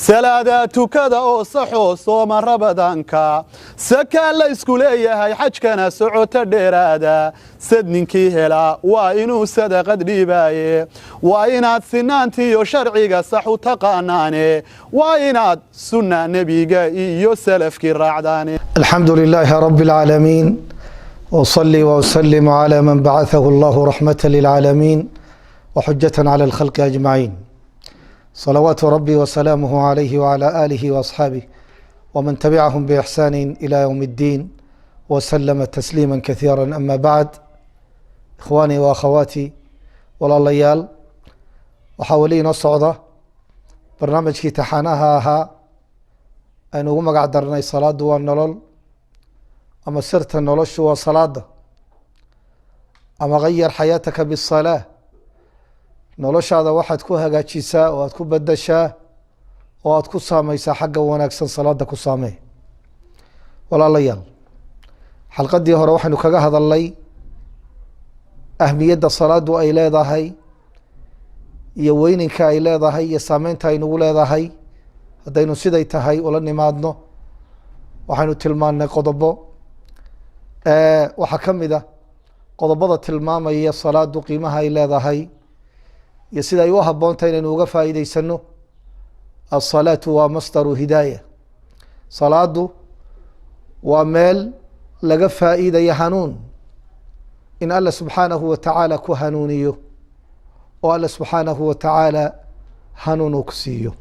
Salaadaa tukada oo saxoo sooma Ramadaanka, sakaa la isku leeyahay, xajkana socota dheeraada. Sad ninkii helaa waa inuu sadaqad dhiibaaye, waa inaad sinaantiiyo sharciga sax u taqaanaane, waa inaad sunna nebiga iyo salafkii raacdaane. الحمد لله رب العالمين، وأصلي وأسلم على من بعثه الله رحمة للعالمين وحجة على الخلق أجمعين، صلوات ربي وسلامه عليه وعلى آله وأصحابه ومن تبعهم بإحسان إلى يوم الدين وسلم تسليما كثيرا. أما بعد، إخواني وأخواتي، walaalayaal, waxaa weli inoo socda barnaamijkii taxaanaha ahaa aynu ugu magac darnay "Salaadu waa nolol" ama "Sirta noloshu waa salaada" ama "غير حياتك بالصلاة". Noloshaada waxaad ku hagaajisaa oo aad ku bedashaa oo aad ku saameysaa xagga wanaagsan salaada ku saamee. Walaalayaal, xalqadii hore waxaynu kaga hadalnay ahmiyadda salaadu ay leedahay iyo weyninka ay leedahay iyo saameynta ay nagu leedahay haddaynu siday tahay ula nimaadno. Waxaynu tilmaannay qodobo. Waxaa ka mid a qodobada tilmaamaya salaadu qiimaha ay leedahay iyo sida ay u habboontahay inaynu uga faa'iideysano: الصلاة waa مصدر هداية. Salaadu waa meel laga faa'iidayo hanuun, in Alla subxaanahu wa tacaala ku hanuuniyo oo Alla subxaanahu wa tacaala hanuun uu ku siiyo.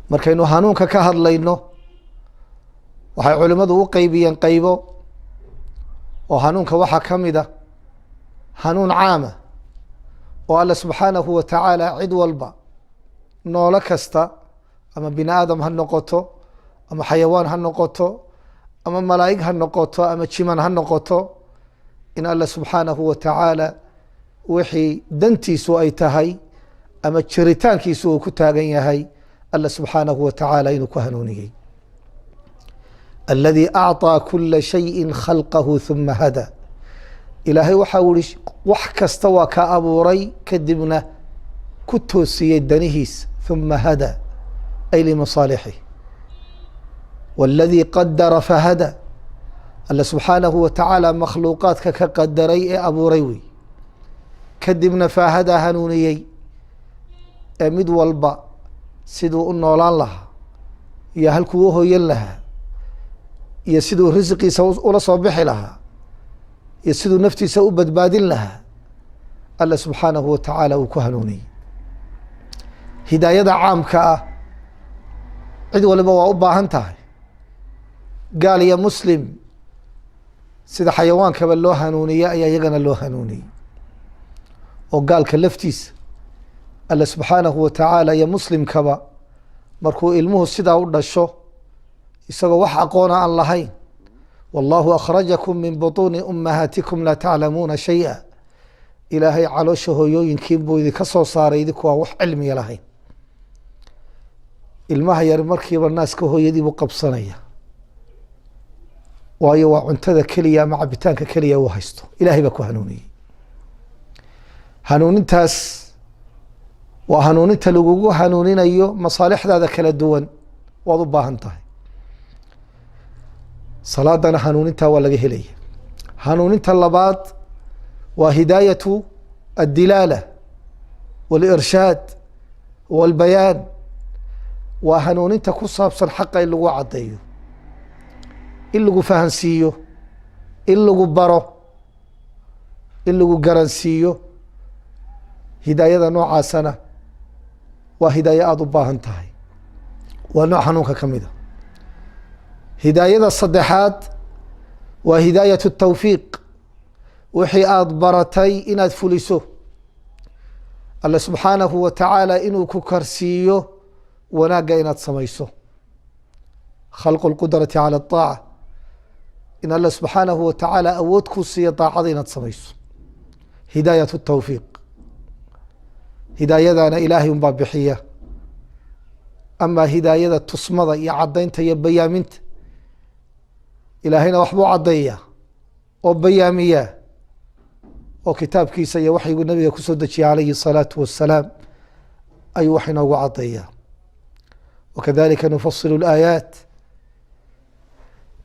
Markaynu hanuunka ka hadlayno, waxay culimadu u qeybiyeen qeybo, oo hanuunka waxaa ka mid a hanuun caama oo Alla subxaanahu wa tacaala cid walba, noolo kasta, ama bini aadam ha noqoto, ama xayawaan ha noqoto, ama malaa'ig ha noqoto, ama jiman ha noqoto, in Alla subxaanahu wa tacaala wixii dantiisu ay tahay ama jiritaankiisu uu ku taagan yahay Alla subxaanahu wa tacaala inuu ku hanuuniyey. الذي أعطى كل شيء خلقه ثم هدى. Ilaahay waxau ihi wax kasta waa ka abuuray, kadibna ku toosiyey danihiisa. ثم هدى أي لمصالحه. والذي قدر فهدى. Alla subxaanahu wa tacaala makhluuqaadka ka qadaray ee abuuray wey, kadibna فهدى hanuuniyey, ee mid walba siduu u noolaan lahaa iyo halkuu u hoyan lahaa iyo siduu risiqiisa ula soo bixi lahaa iyo siduu naftiisa u badbaadin lahaa Alla subxaanahu wa tacaala uu ku hanuuniyey. Hidaayada caamka ah cid waliba waa u baahan tahay, gaal iyo muslim. Sida xayawaankaba loo hanuuniyey ayaa iyagana loo hanuuniyey, oo gaalka laftiisa Alla subxaanahu wa tacaala iyo muslimkaba markuu ilmuhu sidaa u dhasho isagoo wax aqoona aan lahayn, والله أخرجكم من بطون أمهاتكم لا تعلمون شيئا. Ilaahay caloosha hooyooyinkiin buu idinka soo saaray idinku aan wax cilmiya lahayn. Ilmaha yar markiiba naaska hooyadii buu qabsanaya, waayo waa cuntada keliya ama cabitaanka keliya uu haysto. Ilahay baa ku hanuuniyey. Hanuunintaas waa hanuuninta lagugu hanuuninayo masaalixdaada kala duwan waad u baahan tahay. Salaadana hanuunintaa waa laga helaya. Hanuuninta labaad waa هداية الدلالة والإرشاد والبيان. Waa hanuuninta ku saabsan xaqa in lagu caddeeyo, in lagu fahansiiyo, in lagu baro, in lagu garansiiyo. Hidaayada noocaasana waa hidaaye aada u baahan tahay, waa nooc hanuunka ka mid a. Hidaayada saddexaad waa هداية التوفيق, wixii aada baratay inaad fuliso, Alle subxaanahu wa tacaala inuu ku karsiiyo wanaagga inaad samayso, خلق القدرة على الطاعة, in Alle subxaanahu wa tacaala awood kuu siiyo daacada inaad samayso, هداية التوفيق. Hidaayadana Ilaahay unbaa bixiya. Ama hidaayada tusmada iyo caddaynta iyo bayaaminta, Ilaahayna waxbuu caddeeya oo bayaamiyaa oo kitaabkiisa iyo waxyiguu nabiga kusoo dejiyay calayhi الsalaatu wassalaam ayuu wax inoogu caddeeyaa. Wakadalika nufasilu alaayaat.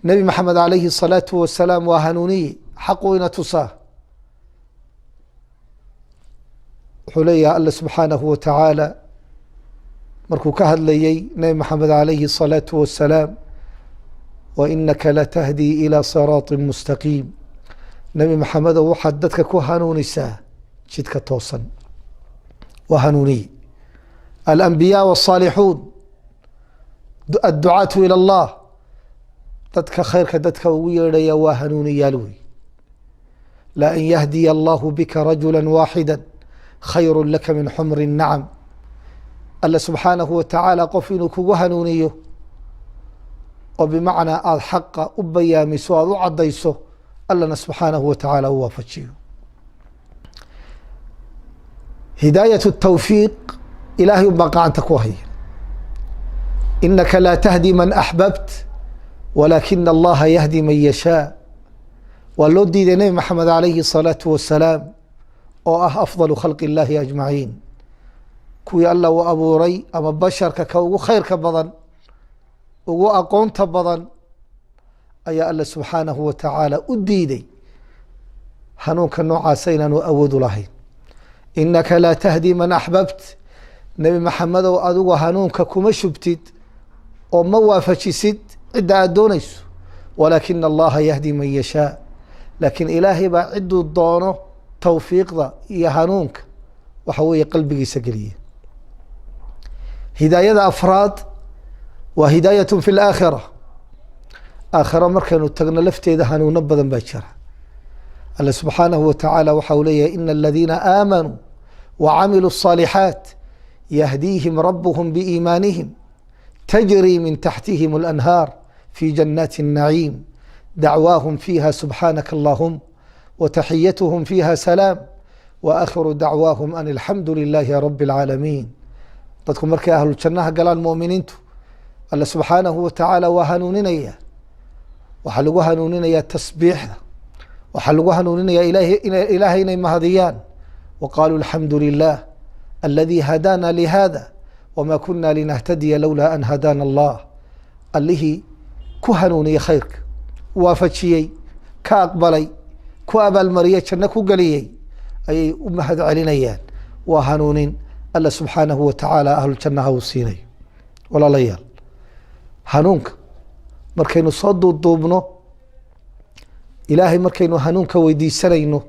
Nebi Maxamed calayhi الsalaatu wasalaam waa hanuuniye, xaqu ina tusaa. Wuxuu leeyahay Alla subxaanahu wa tacaala markuu ka hadlayey Nebi Maxamed calayhi الsalaatu wasalaam: wainaka latahdii ilى siraati mustaqiim. Nebi Maxamedow, waxaad dadka ku hanuunisaa jidka toosan. Waa hanuuniye. Alambiyaa wالصaalixuun, adducaatu ilى اllah, dadka khayrka dadka ugu yeedhaya waa hanuuniyaal wey. La an yahdiya allahu bika rajula waaxida khayru laka min xumri nacam. Alla subxaanahu wa tacaala qof inuu kugu hanuuniyo oo bimacnaa aada xaqa u bayaamiso, aada u caddayso, Allana subxaanahu wa tacaala u waafajiyo. Hidaayat tawfiiq Ilaahay unbaa gacanta ku haya. Inaka laa tahdi man axbabt walaakina allaha yahdi man yashaa. Waa loo diiday Nebi Maxamed calayhi الsalaatu wasalaam oo ah afdalu khalqi اllahi ajmaciin, kuwii Alla uu abuuray ama basharka ka ugu khayrka badan, ugu aqoonta badan, ayaa Alla subxaanahu wa tacaala u diiday hanuunka noocaasa inaanu awoodu lahayn. Inaka laa tahdi man axbabt, Nebi Maxamedow, adigu hanuunka kuma shubtid oo ma waafajisid cidda aada doonayso. Walaakina allaha yahdi man yashaa, laakiin Ilaahay baa cidduu doono tawfiiqda iyo hanuunka waxa weeye qalbigiisa geliya. Hidaayada afraad waa hidaayat fi laakhira. Aakhiro markaynu tagno lafteeda hanuuno badan baa jira. Alla subxaanahu wa tacaala waxa uu leeyahay: ina aladiina aamanuu wacamiluu الصaalixaat yahdiihim rabuhum biiimaanihim tajri min taxtihim alanhaar fi janaati الnaciim dacwaahum fiiha subxaanaka allahum wataxiyatuhum fiiha salaam waakhiru dacwaahum an alxamdu lilaahi rabi اlcaalamiin. Dadku markay ahlujannaha galaan, mu'miniintu, Alla subxaanahu wa tacaala waa hanuuninaya. Waxaa lagu hanuuninayaa tasbiixda, waxaa lagu hanuuninaya Ilaahay inay mahadiyaan. Wa qaluu alxamdu lilah aladi hadaana lihada wma kuna linahtadiya lowlaa an hadaana allah. Allihii ku hanuuniyey khayrka, waafajiyey, ka aqbalay, ku abaalmariyey, janno ku geliyey ayay u mahad celinayaan. Waa hanuunin Alla subxaanahu wa tacaala ahluljannaha uu siinayo. Walaalayaal, hanuunka markaynu soo duuduubno, Ilaahay markaynu hanuunka weydiisanayno,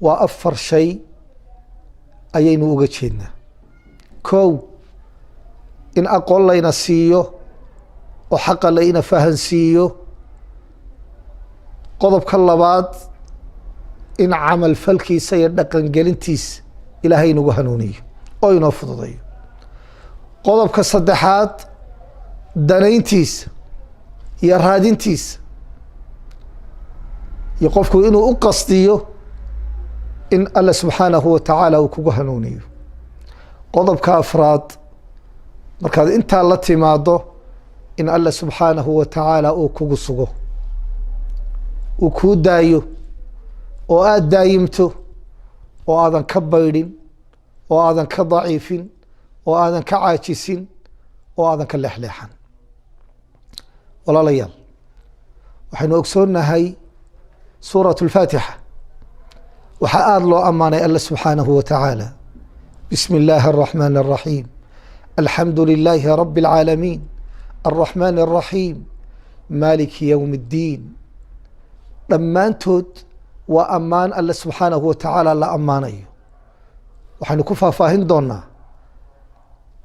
waa afar shay ayaynu uga jeednaa. Kow, in aqoon layna siiyo oo xaqa layna fahansiiyo. Qodobka labaad, in camal falkiisa iyo dhaqangelintiisa Ilaahay inagu hanuuniyo oo inoo fududayo. Qodobka saddexaad, danayntiisa iyo raadintiisa iyo qofku inuu u qasdiyo in Alla subxaanahu wa tacaala uu kugu hanuuniyo. Qodobka afraad, markaad intaa la timaado, in Alla subxaanahu wa tacaala uu kugu sugo, uu kuu daayo oo aada daayimto oo aadan ka baydhin oo aadan ka daciifin oo aadan ka caajisin oo aadan ka leexleexan. Walaalayaal, waxaynu ogsoonnahay suurat alfaatixa waxaa aada loo ammaanay Alla subxaanahu wa tacaala. Bismi illaahi araxmaan araxiim, alxamdu lilaahi rabi alcaalamiin, alraxmaan araxiim, maaliki yowm اddiin. Dhammaantood waa ammaan Alle subxaanahu wa tacaala la ammaanayo. Waxaynu ku faahfaahin doonaa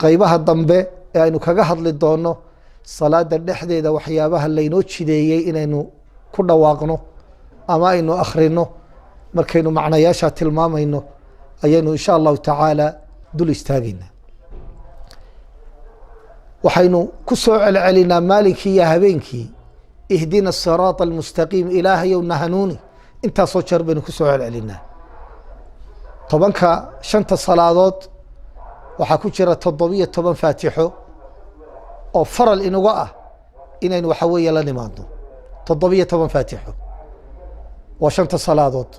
qeybaha dambe ee aynu kaga hadli doono salaada dhexdeeda waxyaabaha laynoo jideeyey inaynu ku dhawaaqno ama aynu akhrino. Markaynu macnayaasha tilmaamayno ayaynu insha allahu tacaala dul istaagaynaa. Waxaynu ku soo celcelinaa maalinkii iyo habeenkii: ihdina asiraata almustaqiim, Ilaahayow na hanuuni. Intaasoo jeer baynu ku soo celcelinaa. 10-ka shanta salaadood waxaa ku jira 17 faatixo oo faral inuga ah inaynu waxa weeye la nimaadno. 17 faatixo waa shanta salaadood.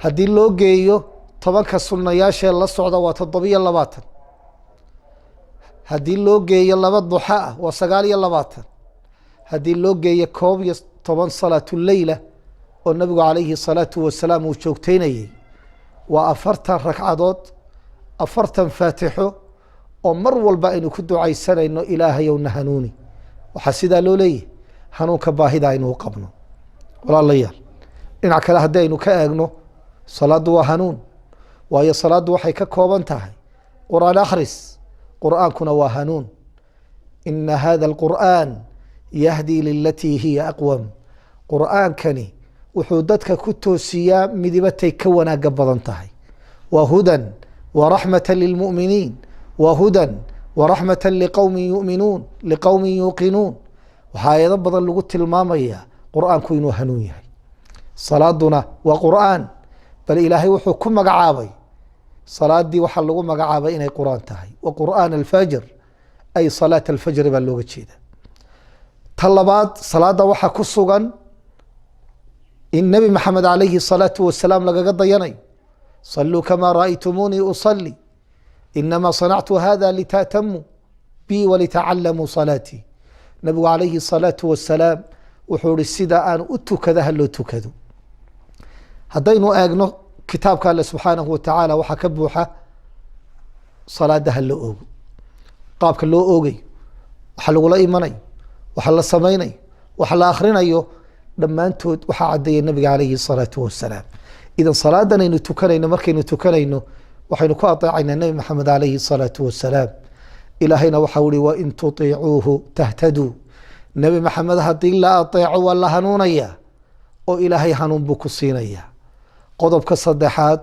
Haddii loo geeyo 10-ka sunnayaashee la socda, waa 27. Haddii loo geeyo 2 duxa ah waa 29. Haddii loo geeyo 11 salaatuleyla oo nabigu calayhi salaatu wasalaam uu joogteynayey, waa 40 ragcadood, 40 faatixo oo mar walba aynu ku ducaysanayno ilaahayowna hanuuni. Waxaa sidaa loo leeyahay hanuunka baahida aynu u qabno. Walaalayaal, dhinac kale haddii aynu ka eegno, salaaddu waa hanuun, waayo salaaddu waxay ka kooban tahay qur'aan akhris, qur'aankuna waa hanuun. Ina hada alqur'aan yahdi lilatii hiya aqwam. Qur'aankani wuxuu dadka ku toosiyaa midibatay ka wanaaga badan tahay. Wa hudan wa raxmata lilmu'miniin wa hudan wa raxmata liqowmin yuminuun, liqowmin yuuqinuun. Waxaa aayado badan lagu tilmaamayaa qur'aanku inuu hanuun yahay. Salaaduna waa qur'aan, bal ilaahay wuxuu ku magacaabay salaadii, waxaa lagu magacaabay inay qur'aan tahay. Wa qur'aan alfajr, ay salaat alfajri baa looga jeeda. Ta labaad, salaada waxaa ku sugan in Nebi Maxamed calayhi salaatu wasalaam lagaga dayanayo. Saluu kamaa ra'aytumuunii usali, inamaa sanactu hada lita'tamuu bi walitacallamuu salaatii. Nabigu calayhi salaatu wasalaam wuxuu ihi sida aan u tukada ha loo tukado. Haddaynu eegno kitaabka Alle subxaanahu watacaala, waxaa ka buuxa salaada ha loo oogo, qaabka loo oogayo, waxa lagula imanayo, waxa la samaynayo, waxa la akhrinayo, dhammaantood waxaa caddeeya nabiga calayhi salaatu wasalaam. Idan salaadan aynu tukanayno, markaynu tukanayno waxaynu ku ateecaynaa Nebi Maxamed calayhi salaatu wasalaam. Ilaahayna waxau ihi wain tutiicuuhu tahtaduu. Nebi Maxamed haddii la ateeco waa la hanuunaya oo Ilaahay hanuun buu ku siinaya. Qodobka saddexaad,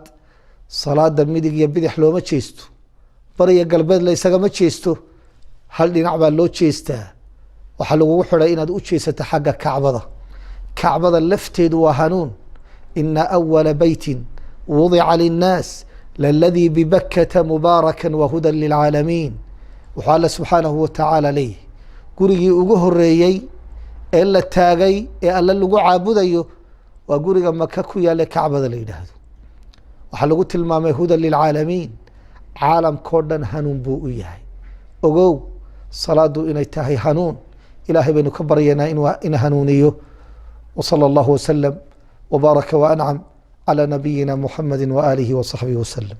salaada midig iyo bidix looma jeesto, bariya galbeed la isagama jeesto, hal dhinac baa loo jeestaa. Waxaa lagugu xidhay inaad u jeesato xagga Kacbada. Kacbada lafteedu waa hanuun. Ina awala beytin wudica linnaas laladii bibakata mubaaraka wahuda lilcaalamiin. Wuxuu Alla subxaanahu watacaala leeyahy gurigii ugu horeeyey ee la taagay ee Alle lagu caabudayo waa guriga Maka ku yaale Kacbada la yidhaahdo. Waxaa lagu tilmaamay hudan lilcaalamiin, caalamkao dhan hanuun buu u yahay. Ogow salaadu inay tahay hanuun. Ilaahay baynu ka baryaynaa inuu ina hanuuniyo. Wsala allahu wasalam wbaaraka waancam calى nabiyina muxamadi waaalihi wasaxbihi wasalam.